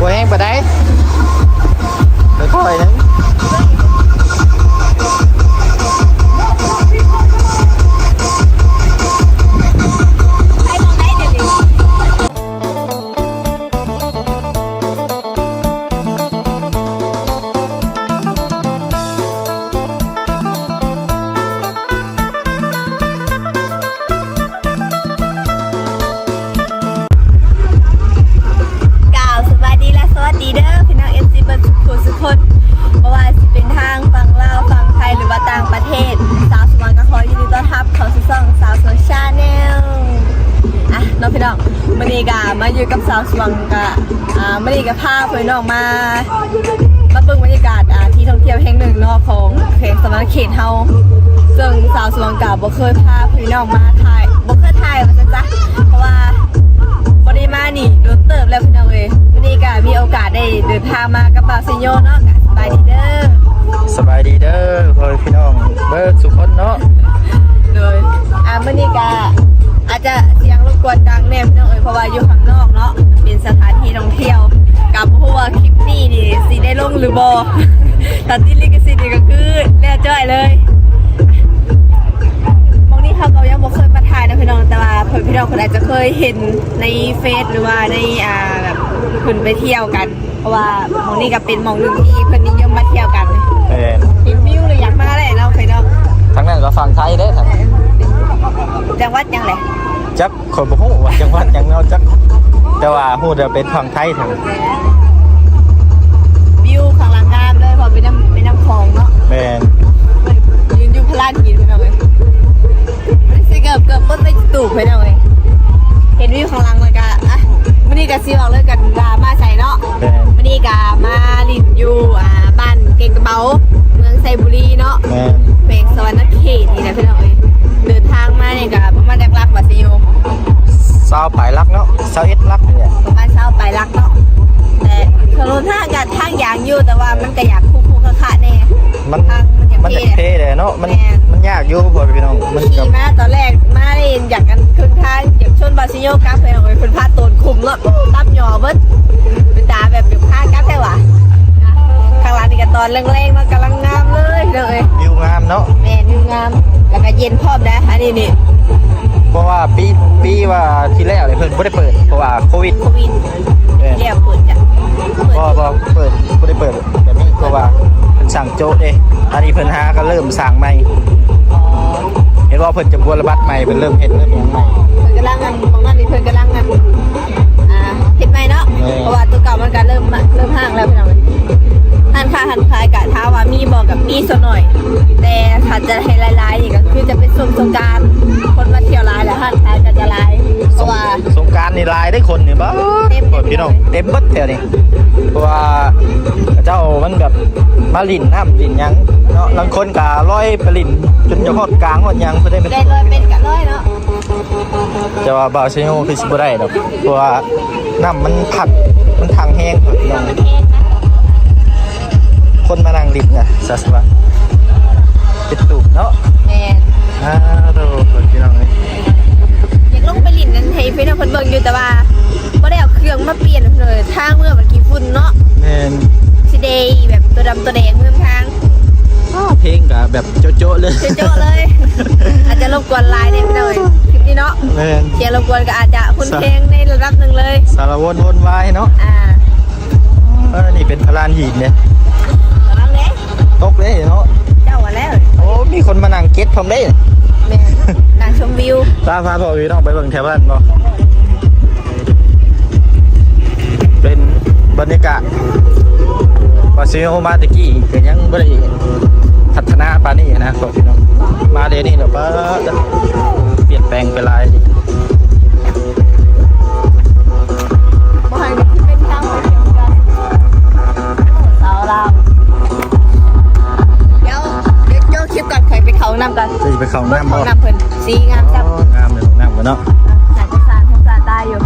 ບໍ່ແຮງປານໃດ ຄ່ອຍໆ ນະ. ກ່າວສະບາຍດີ ແລະ ສະຫວັດດີເດີ ພີ່ນ້ອງເອັຟຊີເບິດທຸກຄົນ ບໍ່ວ່າຊິເປັນທາງຝັ່ງລາວ ຝັ່ງໄທ ຫຼືວ່າຕ່າງປະເທດ ສາວສວນກໍຂໍຍິນດີຕ້ອນຮັບເຂົ້າສູ່ຊ່ອງສາວສວນ Channel ອ່ະເນາະພີ່ນ້ອງ. ມື້ນີ້ກໍມາຢູ່ກັບສາວສວນ ກໍ ອ່າ ມື້ນີ້ກໍພາເພື່ອນນ້ອງມາ ມາເບິ່ງບັນຍາກາດ ອ່າ ທີ່ທ່ອງທ່ຽວແຫ່ງໜຶ່ງເນາະ ຂອງແຂວງສະຫວັນນະເຂດເຮົາ ເຊິ່ງສາວສວນກໍບໍ່ເຄີຍພາພີ່ນ້ອງມາຖ່າຍ ບໍ່ເຄີຍຖ່າຍວ່າຊັ້ນຊະ ເພາະວ່າບໍ່ໄດ້ມານີ້ດົນເຕີບແລ້ວພີ່ນ້ອງເອີຍ. ມື້ນີ້ກໍມີໂອກາດໄດ້ເດີນທາງມາກັບບ່າວໄຊໂຍເນາະ ກໍສະບາຍດີເດີ ສະບາຍດີເດີພໍ່ແມ່ພີ່ນ້ອງເບິດສູ່ຄົນເນາະ. ໂດຍ ອ່າ ມື້ນີ້ກໍອາດຈະສຽງລົບກວນດັງແດ່ພີ່ນ້ອງເອີຍ ເພາະວ່າຢູ່ຂ້າງນອກເນາະ ເປັນສະຖານທີ່ທ່ອງທ່ຽວ ກໍບໍ່ຮູ້ວ່າຄລິບນີ້ນີ້ຊິໄດ້ລົງຫຼືບໍ່ ຖ້າຕິດລິຂະສິດນີ້ກໍຄືແລ້ວຈ້ອຍເລີຍ. ໝ່ອງນີ້ເຮົາກໍຍັງບໍ່ເຄີຍມາຖ່າຍນະພີ່ນ້ອງ ແຕ່ວ່າເພື່ອນພີ່ນ້ອງເພິ່ນອາດຈະເຄີຍເຫັນໃນເຟສ ຫຼືວ່າໃນ ອ່າ ແບບເພິ່ນໄປທ່ຽວກັນ ເພາະວ່າໝ່ອງນີ້ກໍເປັນໝ່ອງໜຶ່ງທີ່ເພິ່ນນິຍົມມາທ່ຽວກັນ. ແມ່ນ ເຫັນວິວແລ້ວຢາກມາແຫຼະເນາະ ໄປເນາະ. ທາງນັ້ນກໍຝັ່ງໄທເດ້ ທາງ ຈັງຫວັດຫຍັງແຫຼະ? ຈັກ ຂ້ອຍບໍ່ຮູ້ວ່າຈັງຫວັດຫຍັງເນາະ ຈັກ ແຕ່ວ່າຮູ້ແຕ່ເປັນຝັ່ງໄທເທົ່ານັ້ນ. ວິວຂ້າງຫຼັງງາມເລີຍ ເພາະເປັນນ້ຳ ແມ່ນ້ຳຂອງເນາະ. ແມ່ນ ຢືນຢູ່ພະລານຫີນພີ່ນ້ອງເອີຍ ມັນຊິເກືອບ ເກືອບບົດໄປຕູບພີ່ນ້ອງເອີຍ. ເຫັນວິວຂ້າງຫຼັງແລ້ວກະ ອ່ະ ມື້ນີ້ກະຊິບອກເລີຍກັນວ່າມາໃສເນາະ. ແມ່ນ ມື້ນີ້ກະມາຫຼິ້ນຢູ່ ອ່າ ບ້ານແກ່ງຕະເບົາ ເມືອງໄຊບູລີເນາະ. ແມ່ນ ແຂວງສະຫວັນນະເຂດນີ້ແຫຼະພີ່ນ້ອງເອີຍ. ເດີນທາງມານີ້ກະປະມານຈັກຫຼັກຫວາຊິຢູ່? ຊາວປາຍຫຼັກເນາະ ຊາວເອັດຫຼັກນີ້ແຫຼະ ປະມານຊາວປາຍຫຼັກເນາະ. ແຕ່ຖະໜົນທາງກະທາງຢາງຢູ່ ແຕ່ວ່າມັນກະຢາກຂຸຂະຂະແດ່ ມັນ ທາງມັນຢາກ ມັນຢາກເພແດ່ເນາະ. ມັນ ແມ່ນ ມັນຍາກຢູ່ພໍ່ພີ່ນ້ອງ ມັນ ຂີ່ມາຕອນແລກມານີ້ຢາກກັນເຄິ່ງທາງ ຢາກຊົນບາຊິໂຍກັບ ເພິ່ນເອົາໄປເພິ່ນພາຕົວຂຸມເນາະ ຕັບຫຍໍ້ເບິດ ເປັນຕາແບບຢາກພາກັບແທ້ຫວາ. ຂ້າງຫຼັງນີ້ກະຕອນແລງໆເນາະ ກຳລັງງາມເລີຍພີ່ນ້ອງເອີຍ ວິວງາມເນາະ. ແມ່ນ ວິວງາມ ແລ້ວກະເຢັນພ້ອມເດ້ ອັນນີ້ນີ້ ເພາະວ່າປີ ປີວ່າທີ່ແລ້ວນີ້ເພິ່ນບໍ່ໄດ້ເປີດ ເພາະວ່າໂຄວິດ ໂຄວິດ. ແມ່ນ ແລ້ວເປີດຈ້ະ ບໍ່ ບໍ່ເປີດ ບໍ່ໄດ້ເປີດແບບນີ້ ເພາະວ່າເພິ່ນສັ່ງໂຈະເດ້. ອັນນີ້ເພິ່ນຫາກໍເລີ່ມສ້າງໃໝ່. ອໍ ເຫັນວ່າເພິ່ນຈະບົວລະບັດໃໝ່ ເພິ່ນເລີ່ມເຮັດເລີ່ມຫຍັງໃໝ່ ເພິ່ນກຳລັງອັນ ຂອງນັ້ນນີ້ເພິ່ນກຳລັງອັນ ອ່າ ເຮັດໃໝ່ເນາະ. ແມ່ນ ເພາະວ່າຕົວເກົ່າມັນກໍເລີ່ມ ເລີ່ມຮ້າງແລ້ວພີ່ນ້ອງເອີຍ. ຮ້ານຄ້າຮ້ານຂາຍກະຖາມວ່າມີບໍ່ ກະມີສ່ວນໜ້ອຍ ແຕ່ຖ້າຈະໃຫ້ຫຼາຍໆນີ້ກໍຄືຈະເປັນຊ່ວງສົງການ ຄົນມາທ່ຽວຫຼາຍ ແລ້ວຮ້ານຂາຍກໍຈະຫຼາຍ ເພາະວ່າສົງການນີ້ຫຼາຍເດ້ ຄົນນີ້ ບາດ ເຕັມ ພີ່ນ້ອງ ເຕັມເບິດແຖວນີ້ ເພາະວ່າເຂົາເຈົ້າມັນແບບມາຫຼິ້ນນ້ຳຫຼິ້ນຫຍັງເນາະ. ລາງຄົນກໍລອຍໄປຫຼິ້ນຈົນຈະຮອດກາງຮອດຫຍັງ ເພິ່ນໄດ້ ໄດ້ລອຍເປັນກະລອຍເນາະ. ແຕ່ວ່າບ່າວໄຊໂຍຄືຊິບໍ່ໄດ້ດອກ ເພາະວ່ານ້ຳມັນພັດ ມັນທັງແຮງພີ່ນ້ອງ ຄົນມານັ່ງຫຼິ້ນນະ ສະສະບາຍ ເປັນຕູບເນາະ. ແມ່ນ ອ້າໂທ້ ພີ່ນ້ອງເອີຍ ຢາກລົງໄປຫຼິ້ນນັ້ນໃຫ້ພີ່ນ້ອງເພິ່ນເບິ່ງຢູ່ ແຕ່ວ່າບໍ່ໄດ້ເອົາເຄື່ອງມາປ່ຽນເລີຍ ທາງເມືອງມັນຂີ້ຝຸ່ນເນາະ. ແມ່ນ ຊິໄດ້ແບບຕົວດຳຕົວແດງເມືອງທາງ. ອ້າ ເພງກະແບບໂຈະໆເລີຍ ໂຈະໆເລີຍ ອາດຈະລົບກວນຫຼາຍເດ້ພີ່ນ້ອງເອີຍ ຄລິບນີ້ເນາະ. ແມ່ນ ສຽງລົບກວນກໍອາດຈະຮຸນແຮງໃນລະດັບໜຶ່ງເລີຍ ສາລະວົນວົນວາຍເນາະ. ອ່າ ເອີ ນີ້ເປັນພະລານຫີນເດ້ ລະວັງເດ້ ຕົກເດ້ເນາະ ເຈົ້າວ່າແລ້ວ. ໂອ້ ມີຄົນມານັ່ງເກັດພ້ອມເດ້. ແມ່ນ ນັ່ງຊົມວິວ ພາ ພາພໍ່ແມ່ພີ່ນ້ອງໄປເບິ່ງແຖວນັ້ນບໍ່. ເປັນບັນຍາກາດ ວ່າຊິເຮົາມາແຕ່ກີ້ກໍຍັງບໍ່ໄດ້ພັດທະນາປານນີ້ນະ ພໍ່ພີ່ນ້ອງ. ມາດຽວນີ້ແລ້ວ ປາດ ປ່ຽນແປງໄປຫຼາຍ. ບໍ່ໃຫ້ເປັນທາງໄປທ່ຽວກັນ ສາວລາວ. ດຽວ ດຽວໂຈະຄລິບກ່ອນ ຂ້ອຍໄປເຂົ້າຫ້ອງນ້ຳກ່ອນ. ເຈົ້າຊິໄປເຂົ້າຫ້ອງນ້ຳບໍ່? ເບິ່ງຫ້ອງນ້ຳເພິ່ນ ສີງາມຊ້ຳ. ໂອ້ ງາມເລີຍ ຫ້ອງນ້ຳເພິ່ນເນາະ. ໜ້າຈະສະອາດຫູສະອາດຕາຢູ່.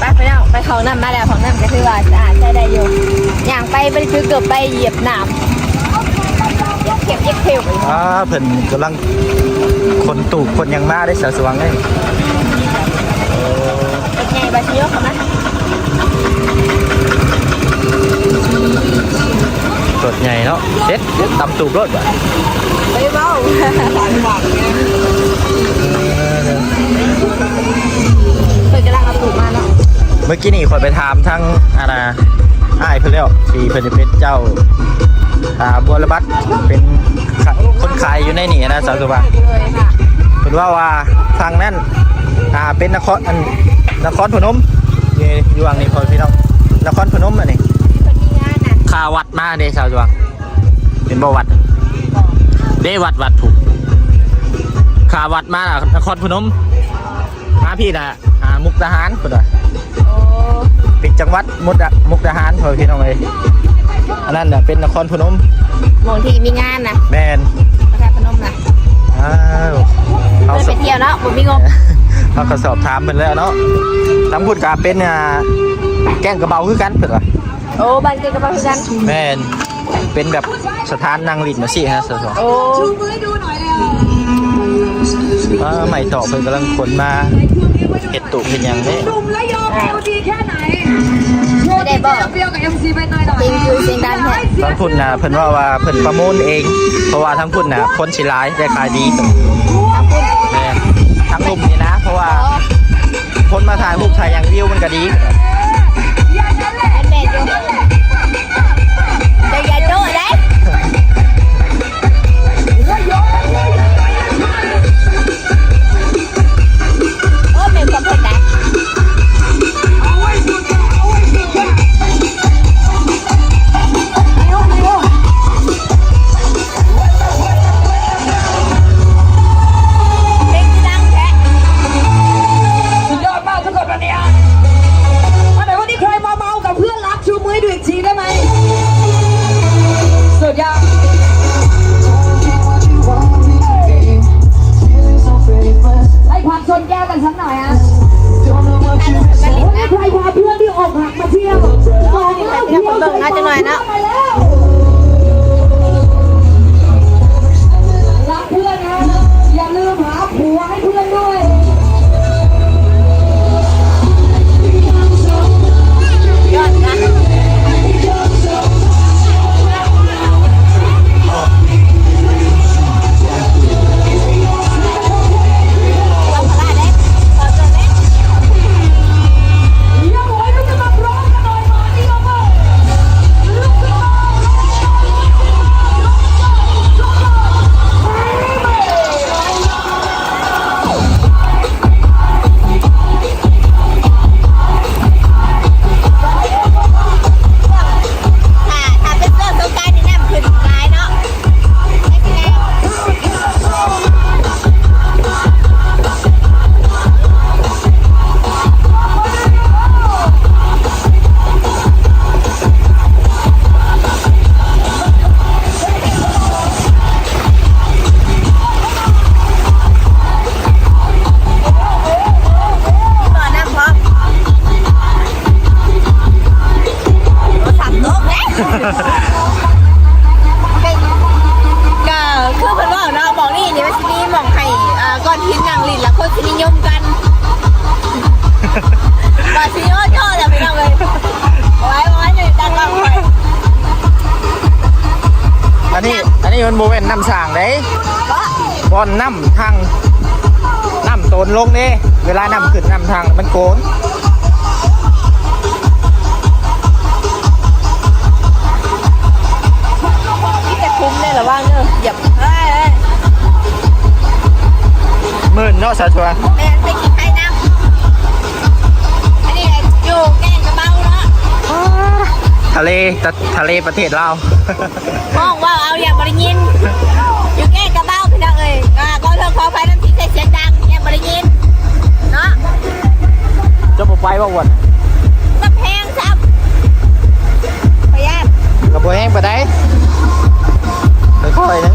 ໄປ ໄປເນາະ ໄປເຂົ້າຫ້ອງນ້ຳມາແລ້ວ ຫ້ອງນ້ຳກໍຖືວ່າສະອາດໃຊ້ໄດ້ຢູ່. ຍ່າງໄປບໍ່ໄດ້ຖືເກີບໄປຢຽບນ້ຳ. ຢຽບເຂັບ ຢຽບເຂັບ. ອ່າ ເພິ່ນກຳລັງ ຄົນຕູບຄົນຫຍັງມາເດ້ ສາວສະຫວ່າງເອີຍ. ໂອ້ ລົດໃຫຍ່ບາຊິໂຍກເຂົ້າມາ. ຕຳຕູບໂລດບາດ ໄປເວົ້າ ເອີ ເພິ່ນກຳລັງເອົາຕູບມາເນາະ. ເມື່ອກີ້ນີ້ຂ້ອຍໄປຖາມທາງ ອັນນ່າ ອ້າຍເພິ່ນແລ້ວ ທີ່ເພິ່ນເປັນເຈົ້າ ອ່າ ບົວລະບັດ ເປັນ ຂະ ຄົນຂາຍຢູ່ໃນນີ້ນະ ສາວສຸພາ. ໂດຍ ເພິ່ນເວົ້າວ່າທາງນັ້ນ ອ່າ ເປັນນະຄອນ ອັນ ນະຄອນພະນົມ ຢູ່ ຢູ່ຫວ່າງນີ້ພໍ່ແມ່ພີ່ນ້ອງ ນະຄອນພະນົມອັນນີ້ ເພິ່ນມີງານນະ ຄ່າວັດມາເດ້ ສາວສຸພາ. ເຫັນບໍ່ວັດ ເດ້ ວັດ ວັດພຸ້ນ ຂ້າວັດມານະຄອນພະນົມ ມາພີ້ນະ ອ່າ ມຸກດາຫານພຸ້ນວ່າ. ໂອ້ ປິດຈັງຫວັດມຸກດາ ມຸກດາຫານ ພໍ່ແມ່ພີ່ນ້ອງເອີຍ. ອັນນັ້ນນະເປັນນະຄອນພະນົມ ໝ່ອງທີ່ມີງານນະ. ແມ່ນ ພະທາດພະນົມນະ. ອ້າວ ເຮົາໄປທ່ຽວເນາະ ບໍ່ມີງົບ ເຮົາກໍສອບຖາມເພິ່ນແລ້ວເນາະ. ທາງພຸ້ນກໍເປັນ ອ່າ ແກ້ງກະເບົາຄືກັນເພິ່ນວ່າ. ໂອ້ ບ້ານເກດກະເບົາຄືກັນ. ແມ່ນ ເປັນແບບສະຖານນັ່ງຫຼິ້ນຈັ່ງຊີ້ນະ. ໂອ້ ອ່າ ໄມ້ຕອກເພິ່ນກຳລັງຂົນມາເຮັດຕູບເຮັດຫຍັງເດ້. ໄດ້ບໍ່? ເປັນຢູ່ສຽງດັງແທ້. ທາງພຸ້ນນະ ເພິ່ນເວົ້າວ່າເພິ່ນປະມູນເອງ ເພາະວ່າທາງພຸ້ນນະ ຄົນຊິຫຼາຍ ໄດ້ຂາຍດີ. ທາງພຸ້ນ ແມ່ນ ທາງລຸ່ມນີ້ນະ ເພາະວ່າ ອໍ ຄົນມາຖ່າຍຮູບຖ່າຍຫຍັງ ວິວມັນກະດີ. ແມ່ນ ແມ່ນຢູ່ ຢ່າ ຢ່າໂຈ້ໄດ໋. ໂອ້ ແມ່ນຄວາມເພິ່ນໄດ໋. ເພງຄືດັງແທ້. ສຸດຍອດມາກທຸກຄົນວັນນີ້. ອັນໃດວັນນີ້ໃຄມາເມົາກັບເພື່ອນລັກ ຊູມືໃຫ້ດູອີກທີໄດ້ໄໝ? ສຸດຍອດ. ໃຫ້ພັກຊົນແກ້ວກັນສັກໜ່ອຍອະ. ໂອ້ຍ ໃຄພາເພື່ອນທີ່ອົກຫັກມາທ່ຽວ? ເບິ່ງເນາະ ຈັກໜ່ອຍເນາະ. ລັກເພື່ອນນະ ຢ່າລືມຫາຜົວໃຫ້ເພື່ອນດ້ວຍ. ຍອດນະ. ຖ້າ ຖ້າເປັນຊ່ວງສົງການນີ້ນ້ຳຂຶ້ນຫຼາຍເນາະ. ບໍ່ນ້ຳພ້ອມ ໂທລະສັບຕົກເດ້. ກໍຄືເພິ່ນເວົ້າເນາະ ໝ່ອງນີ້ນີ້ມັນຊິມີໝ່ອງໃຫ້ ອ່າ ກ້ອນຫີນນັ່ງຫຼິ້ນ ແລ້ວຄົນຊິນິຍົມກັນ. ກໍຊິໂອ້ໂຈ້ແລ້ວພີ່ນ້ອງເອີຍ. ໄວ້ ໄວ້ໃນຕາກ້ອງຂ້ອຍ. ອັນນີ້ ອັນນີ້ມັນບໍ່ແມ່ນນ້ຳສ້າງເດ້. ບໍ່ ບ່ອນນ້ຳທາງ ນ້ຳໂຕນລົງເດ້ ເວລານ້ຳຂຶ້ນນ້ຳທາງມັນໂກນ. ມີແຕ່ຂຸມເດ້ ລະວັງເດີ ຢຽບ ເອີຍ ເອີຍ ມື່ນເນາະ ສາວຊົວ. ແມ່ນ ໄປກິນໄປນຳ. ອັນນີ້ຢູ່ແກ້ງກະເບົາເນາະ ທະເລ ທະເລປະເທດລາວ. ຮ້ອງເວົ້າເອົາ ຢ້ານບໍ່ໄດ້ຍິນ. ຢູ່ແກ້ງກະເບົາ ພີ່ນ້ອງເອີຍ. ກໍຂໍໂທດຂໍອະໄພນຳທີ່ໃຊ້ສຽງດັງ ຢ້ານບໍ່ໄດ້ຍິນເນາະ. ເຈົ້າບໍ່ໄປບໍ່ວັນ? ກຳແພງຊ້ຳ ພະຍາດ ກໍບໍ່ແຮງປານໃດ ຄ່ອຍໆນະ.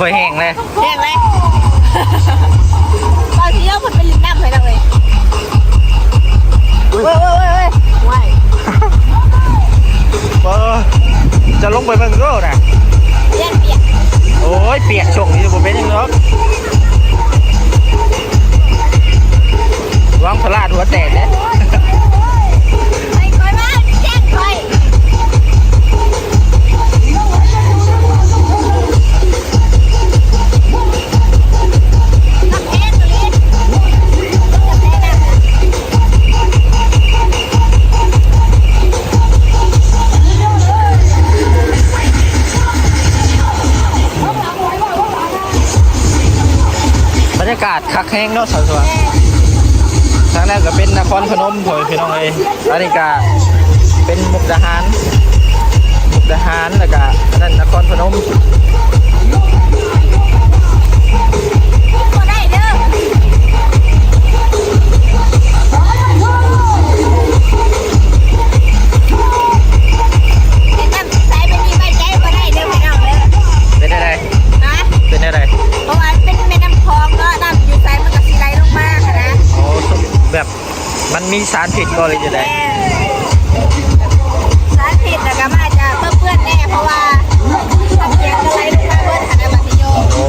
ໄປແຫ້ງເລີຍ ແຫ້ງເລີຍ ຕອນທີ່ເຮົາເພິ່ນໄປຫຼິ້ນນ້ຳໃຫ້ເຮົາເລີຍ ໂອ້ຍ ໂອ້ຍ ໂອ້ຍ ໂອ້ຍ ເອີ ຈະລົງໄປເບິ່ງດູນະ ຢ້ານປຽກ ໂອ້ຍ ປຽກຊົງນີ້ບໍ່ເປັນຫຍັງດອກ ລະວັງພະລາດຫົວແຕກເດ້ ໄປ ຂ້ອຍວ່າແຈ້ງຂ້ອຍ. ບັນຍາກາດຄັກແຮງເນາະ ສາວສວນ. ທາງນັ້ນກໍເປັນນະຄອນພະນົມ ພໍ່ແມ່ພີ່ນ້ອງເອີຍ. ອັນນີ້ກະເປັນມຸກດາຫານ ມຸກດາຫານ ແລ້ວກະອັນນັ້ນນະຄອນພະນົມ. ບໍ່ໄດ້ເດີ ເປັນແນວໃດ? ຮະ? ເປັນແນວໃດ? ເພາະວ່າມັນເປັນແມ່ນ້ຳຂອງເນາະ ນ້ຳຢູ່ໃສມັນກໍຊິໄຫຼລົງມາຫັ້ນນະ. ໂອ້ ແບບ ມັນມີສານພິດບໍ່ ຫຼືຈັ່ງໃດ? ແມ່ນ ສານພິດ ແລ້ວກໍມັນອາດຈະເປື້ອນແດ່ ເພາະວ່ານ້ຳຂອງກໍໄຫຼລົງມາເບິດຫັ້ນນະ ບາດນີ້ໂຍມ. ໂອ້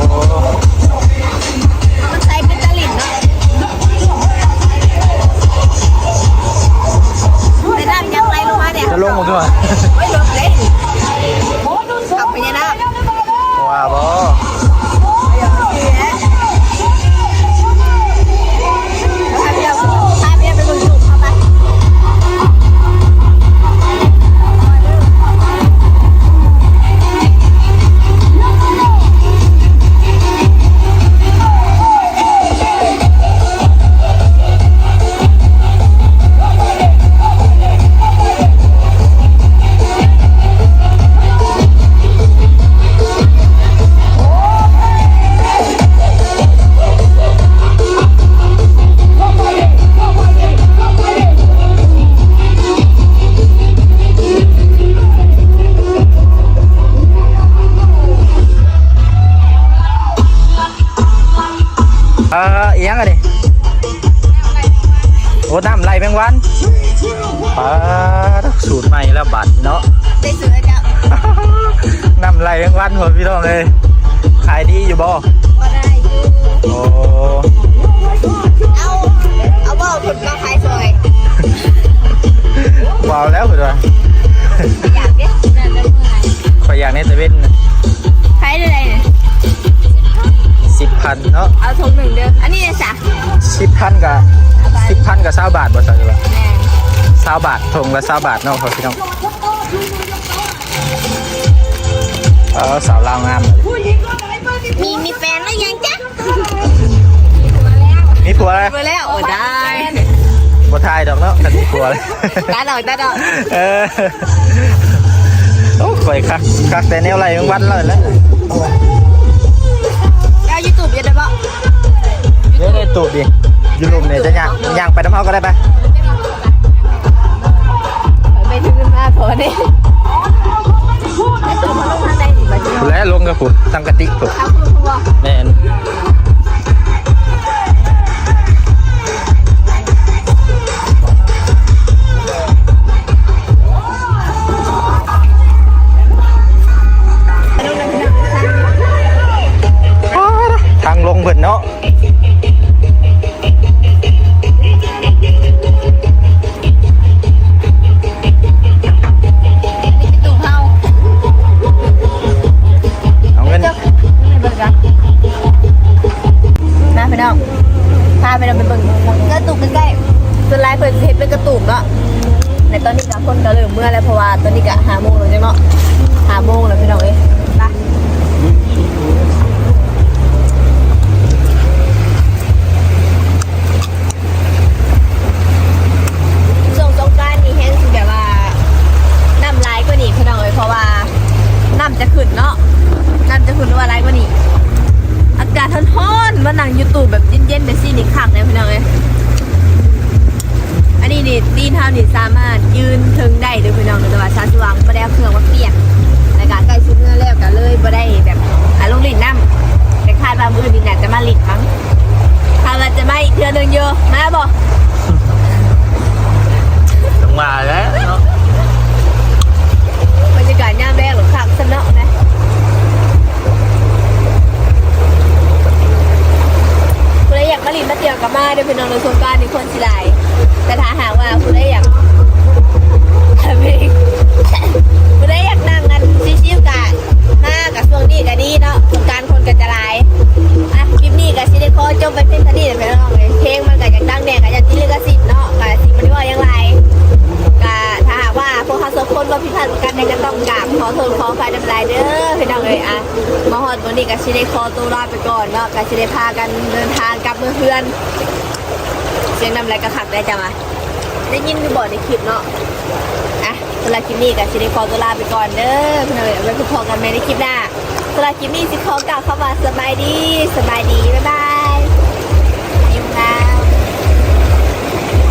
ມັນໃສເປັນຕາຫຼິ້ນເນາະ ແຕ່ນ້ຳຍັງໄຫຼລົງມາແດ່. ຈະລົງບໍ່ຄືວ່າ? ໂອ້ຍ ລົງເດ້. ເຂົ້າໄປໃນນ້ຳ ວ່າບໍ່? ເອີ ອີຫຍັງອັນນີ້? ໂອ້ ນ້ຳໄລ່ແມງວັນ. ປາດ ສູດໃໝ່ແລ້ວບາດເນາະ ໄດ້ສູດແລ້ວເຈົ້າ. ນ້ຳໄລ່ແມງວັນ ພໍ່ພີ່ນ້ອງເອີຍ. ຂາຍດີຢູ່ບໍ່? ພໍໄດ້ຢູ່. ໂອ້ ເອົາ ເອົາບໍ່ ເພິ່ນກໍຂາຍຊ່ອຍ. ບໍ່ເອົາແລ້ວເພິ່ນວ່າ. ຢາກເດ້ ຂ້ອຍຢາກໃນຕາເວັນນະ. ຂາຍເທົ່າໃດ? ສິບພັນເນາະ ເອົາຖົງໜຶ່ງເດີ. ອັນນີ້ເດຊະ? ສິບພັນກະ ສິບພັນກະຊາວບາດບໍ່ຊະ ຫຼືວ່າ? ແມ່ນ ຊາວບາດ ຖົງລະຊາວບາດເນາະ ພໍ່ພີ່ນ້ອງ. ເອີ ສາວລາວງາມ ມີ ມີແຟນຫຼືຍັງຈະ? ມີຜົວແລ້ວ ມີຜົວແລ້ວ ມີຜົວແລ້ວ. ໂອ້ ຕາຍ ບໍ່ຖ່າຍດອກເນາະ ຄັນມີຜົວແລ້ວ. ຕັດອອກ ຕັດອອກ. ເອີ ໂອ້ ຂ້ອຍຄັກ ຄັກແຕ່ແນວໄລ່ແມງວັນເລີຍແຫຼະ. ເຈົ້າຢູທູບຢູ່ໄດ້ບໍ່? ເດ້ ຢູທູບດີ. ຢູທູບນີ້ຈະຍ່າງ ຍ່າງໄປນຳເຮົາກໍໄດ້ ໄປ ໄປຖືມາພໍເດ້. ແລະລົງກັບຜູ້ ຕັ້ງກະຕິຜູ້ ແມ່ນ. ທາງລົງເພິ່ນເນາະ. ເອົາເງິນ ມາພີ່ນ້ອງ ພາພີ່ນ້ອງໄປເບິ່ງເຮືອນຕູບໃກ້ໆ. ສ່ວນຫຼາຍເພິ່ນຊິເຮັດເປັນກະຕູບເນາະ. ໃນຕອນນີ້ກະຄົນກະເລີ່ມເມືອແລ້ວ ເພາະວ່າຕອນນີ້ກະຫ້າໂມງແລ້ວເນາະ ຫ້າໂມງແລ້ວພີ່ນ້ອງເອີຍ. ໄປ ຊ່ວງສົງການນີ້ແຮງຊິແບບວ່ານ້ຳຫຼາຍກວ່ານີ້ພີ່ນ້ອງເອີຍ ເພາະວ່ານ້ຳຈະຂຶ້ນເນາະ ນ້ຳຈະຂຶ້ນ ຫຼືວ່າຫຼາຍກວ່ານີ້. ອາກາດຮ້ອນໆ ມານັ່ງຢູ່ຕູ້ແບບເຢັນໆ ແບບຊີ້ນີ້ຄັກແລ້ວພີ່ນ້ອງເອີຍ. ອັນນີ້ນີ້ ຕີນເຮົານີ້ສາມາດຢືນເທິງໄດ້ເດີພີ່ນ້ອງເດີ ແຕ່ວ່າສາວສວ່າງບໍ່ໄດ້ເອົາເຄື່ອງມາປຽກ ແລ້ວກະໃກ້ຊິເມືອແລ້ວ ກະເລີຍບໍ່ໄດ້ແບບ ອາ ລົງຫຼິ້ນນ້ຳ. ວ່າມື້ອື່ນນີ້ໜ້າຈະມາຫຼິ້ນມັ້ງ ຖ້າວ່າຈະມາອີກເທື່ອໜຶ່ງຢູ່ ມາບໍ່? ຕ້ອງມາແລ້ວເນາະ ບັນຍາກາດຍາມແລງລະຄັກຊັ້ນເນາະນະ. ຜູ້ໃດຢາກມາຫຼິ້ນມາທ່ຽວກໍມາເດີພີ່ນ້ອງເດີ ສົງການນີ້ຄົນຊິຫຼາຍ ແຕ່ຖ້າຫາກວ່າຜູ້ໃດຢາກ ຜູ້ໃດຢາກນັ່ງກັນຊິວໆ ກະມາ ກະຊ່ວງນີ້ກະດີເນາະ ສົງການຄົນກໍຈະຫຼາຍ. ອ່ະ ຄລິບນີ້ກະຊິໄດ້ຂໍຈົບໄວ້ພຽງເທົ່ານີ້ແຫຼະພີ່ນ້ອງເອີຍ ເພງມັນກະຢາກດັງແດ່ ກະຢ້ານຕິດລິຂະສິດເນາະ ກະຊິບໍ່ໄດ້ເວົ້າຫຍັງຫຼາຍ. ກະຖ້າຫາກວ່າພວກເຮົາສອງຄົນເວົ້າຜິດພາດປະການໃດ ກະຕ້ອງກາບຂໍໂທດຂໍອະໄພນຳຫຼາຍເດີພີ່ນ້ອງເອີຍ. ອ່ະ ມາຮອດມື້ນີ້ກະຊິໄດ້ຂໍຕົວລາໄປກ່ອນເນາະ ກະຊິໄດ້ພາກັນເດີນທາງກັບເມືອເຮືອນ. ສຽງນຳໄຫຼກະຄັກໄດ໋ ເຈົ້າວ່າ ໄດ້ຍິນຢູ່ບໍ່ໃນຄລິບເນາະ. ອ່ະ ສຳລັບຄລິບນີ້ກະຊິໄດ້ຂໍຕົວລາໄປກ່ອນເດີພີ່ນ້ອງເອີຍ ໄວ້ພົບພໍ້ກັນໃໝ່ໃນຄລິບໜ້າ. ສຳລັບຄລິບນີ້ຊິຂໍກ່າວຄຳວ່າສະບາຍດີ ສະບາຍດີ ບາຍບາຍ ບາຍບາຍ.